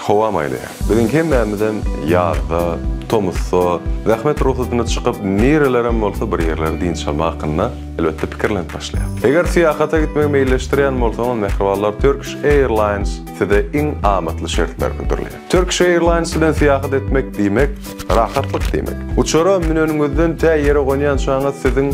Howa maýlaýar. Biziň hemmämizem ýazda, tomusda zähmet rugsadyna çykyp, nirelerem bolsa bir ýerlere dynç almak hakynda, elbetde, pikirlenip başlaýar. Eger syýahata gitmegi meýilleşdirýän bolsaňyz, mähribanlar, Turkish Airlines size iň amatly şertleri hödürleýär. Turkish Airlines bilen syýahat etmek diýmek, rahatlyk diýmek. Uçara müneniňizden tä ýere gonýançaňyz siziň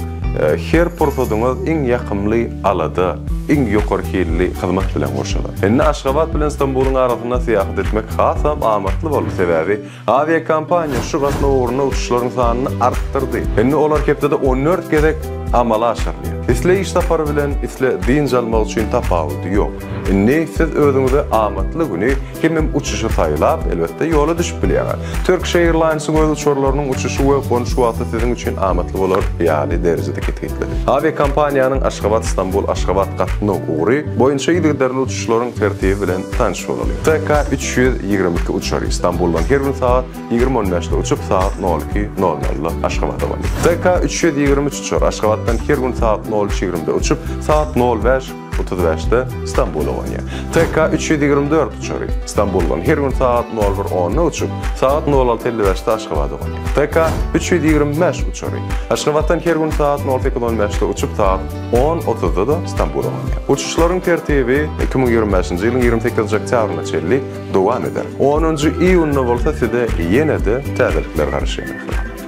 her pursadyňyz iň ýakymly alada, iň ýokary hilli hyzmat bilen gurşalar. Indi Aşgabat bilen Stambulyň arasynda syýahat etmek hasam amatly boldy, sebäbi awiakompaniýa şu gatnaw ugrunda uçuşlaryň sanyny artdyrdy. Indi olar hepdede 14 gezek amala aşyrylýar. Isle iş sapary bilen, isle dynç almak üçin tapawudy ýok. Indi siz özüňize amatly güni hemem uçuşy saýlap, elbetde, ýola düşüp bilýäňiz. Turkish Airlines-iň öz uçarlarynyň uçuşy we gonuş wagty siziň üçin amatly bolar ýaly derejede kesgitledi. Awiakompaniýanyň Aşgabat-Stambul, Aşgabat gatnaw ugry boýunça yzygiderli uçuşlaryň tertibi bilen tanyş bolalyň. TK 322 uçary Stambuldan her gün sagat 20 on bäşde uçup, sagat 02 nol nolda Aşgabada gonýar. TK 323 uçary Aşgabatdan her gün sagat 03 ýigrimide uçup, sagat 05 35-de Stambula gonýar. TK 324 uçary Stambuldan her gün sagat 01 onda uçup, sagat 06 55-de Aşgabada gonýar. TK 325 uçary Aşgabatdan her gün sagat 08 15-de uçup, sagat 10 30-da-da Stambula gonýar. Uçuşlaryň tertibi 2025-nji ýylyň 28-nji oktýabryna çenli dowam eder. Onunjy iýunda bolsa size ýene-de täzelikler garaşýar.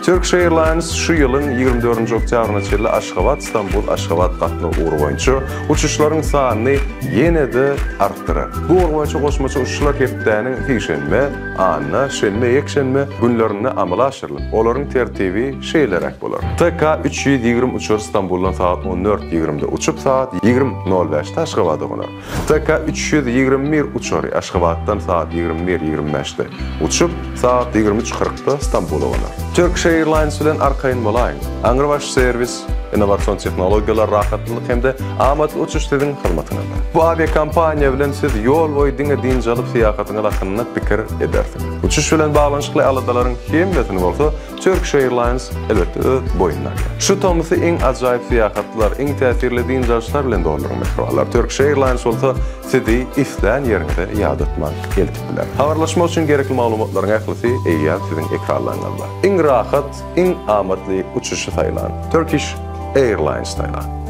Turkish Airlines şu ýylyň 24-nji oktýabryna çenli Aşgabat, Stambul, Aşgabat gatnaw ugry boýunça uçuşlaryň sanyny ýene-de artdyrar. Bu ugur boýunça goşmaça uçuşlar hepdäniň sişenbe, anna, şenbe, ýekşenbe günlerinde amala aşyrylyp, olaryň tertibi şeýleräk bolar. TK 320 uçary Stambuldan sagat 14 ýigrimde uçup, sagat 20 nol bäşde Aşgabada gonar. TK 321 uçary Aşgabatdan sagat 21 25-de uçup, sagat 23 40-da Stambula gonar. Turkish Airlines bilen arkaýyn bolaýyň! Aňrybaş serwis, innowasion tehnologiýalar, rahatlylyk hem-de amatly uçuş siziň hyzmatyňyzda. Bu awiakompaniýa bilen siz ýol boýy diňe dynç alyp syýahatyňyz hakynda pikir edersiňiz. Uçuş bilen baglanyşykly aladalaryň hemmesini bolsa Turkish Airlines, elbetde, öz boýnuna alýar. Şu tomusy iň ajaýyp syýahatlar, iň täsirli dynç alyşlar bilen dolduryň, mähribanlar. Turkish Airlines bolsa sizi islän ýeriňize ýadatman eltip biler. Habarlaşmak üçin gerekli maglumatlaryň ählisi eýýäm siziň ekranlaryňyzda. Iň rahat, iň amatly uçuşy saýlan, Turkish Airlines saýlan.